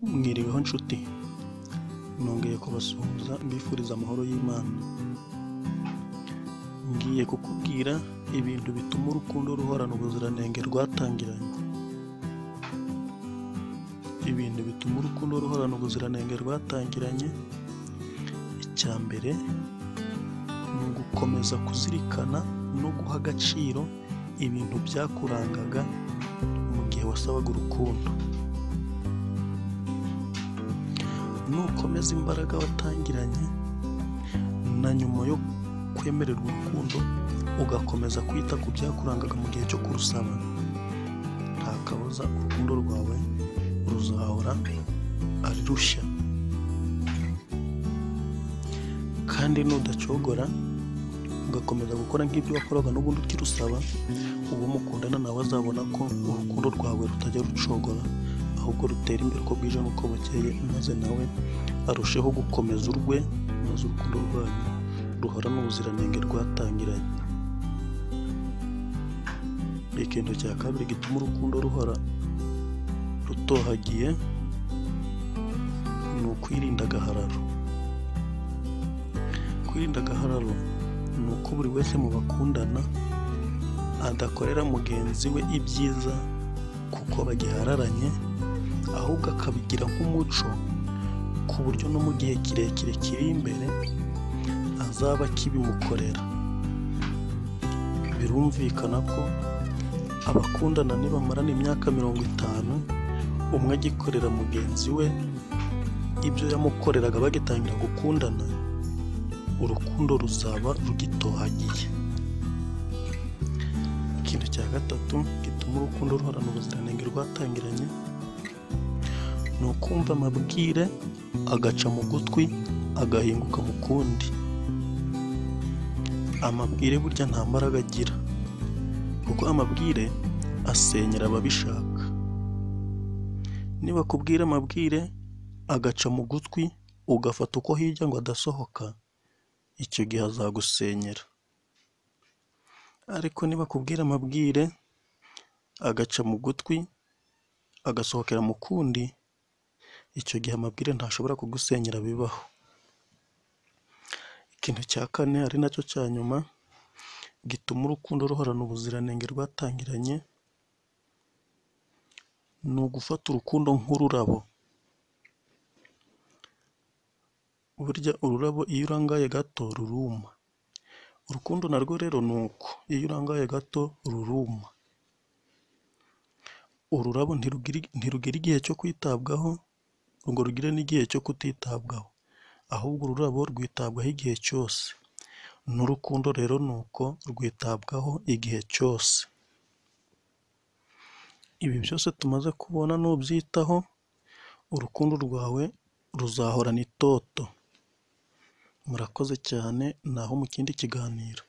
Mwiriweho nshuti, nongeye kubasuhuza mbifuriza amahoro y'Imana. Ngiye kukubwira ibintu bituma urukundo ruhorana ubuziranenge rwatangiranye. Ibintu bituma urukundo ruhorana ubuziranenge rwatangiranye, icya mbere ni ugukomeza kuzirikana no guha agaciro ibintu byakurangaga mu gihe wasabaga urukundo. Nukomeza imbaraga watangiranye na nyuma yo kwemererwa urukundo, ugakomeza kwita ku byakurangaga mu gihe cyo kurusaba, nta kabuza urukundo rwawe ruzahora ari rushya. Kandi nudacogora ugakomeza gukora nk'ibyo wakoraga n'ubundi ukirusaba, uwo mukundana nawe azabona ko urukundo rwawe rutajya rucogora, ahubwo rutera imbere uko bwije n'uko bukeye, maze nawe arusheho gukomeza urwe, maze urukundo rwanyu ruhorane ubuziranenge rwatangiranye. Ikintu cya kabiri gituma urukundo ruhora rutohagiye ni ukwirinda agahararo. Kwirinda agahararo ni uko buri wese mu bakundana adakorera mugenzi we ibyiza kuko bagihararanye, ahubwo akabigira nk'umuco ku buryo no mu gihe kirekire kiri imbere azaba akibimukorera. Birumvikana ko abakundana nibamarana imyaka 50, umwe agikorera mugenzi we ibyo yamukoreraga bagitangira gukundana, urukundo ruzaba rugitohagiye. Ikintu cya gatatu gituma urukundo ruhorana ubuziranenge rwatangiranye ni ukumva amabwire agaca mu gutwi agahinguka mu kundi. Amabwire burya nta mbaraga agira, kuko amabwire asenyera ababishaka. Nibakubwira amabwire agaca mu gutwi ugafata uko hirya ngo adasohoka, icyo gihe azagusenyera. Ariko nibakubwira amabwire agaca mu gutwi agasohokera mu kundi, icyo gihe amabwire ntashobora kugusenyera bibaho. Ikintu cya kane ari nacyo cya nyuma gituma urukundo ruhorana ubuziranenge rwatangiranye ni ugufata urukundo nk'ururabo. Burya ururabo iyo urangaye gato ruruma. Urukundo narwo rero ni uko, iyo urangaye gato ruruma. Ururabo ntirugira igihe cyo kwitabwaho ngo rugire n'igihe cyo kutitabwaho, ahubwo ururabo rwitabwaho igihe cyose. N'urukundo rero ni uko, rwitabwaho igihe cyose. Ibi byose tumaze kubona nubyitaho, urukundo rwawe ruzahorana itoto. Murakoze cyane, naho mu kindi kiganiro.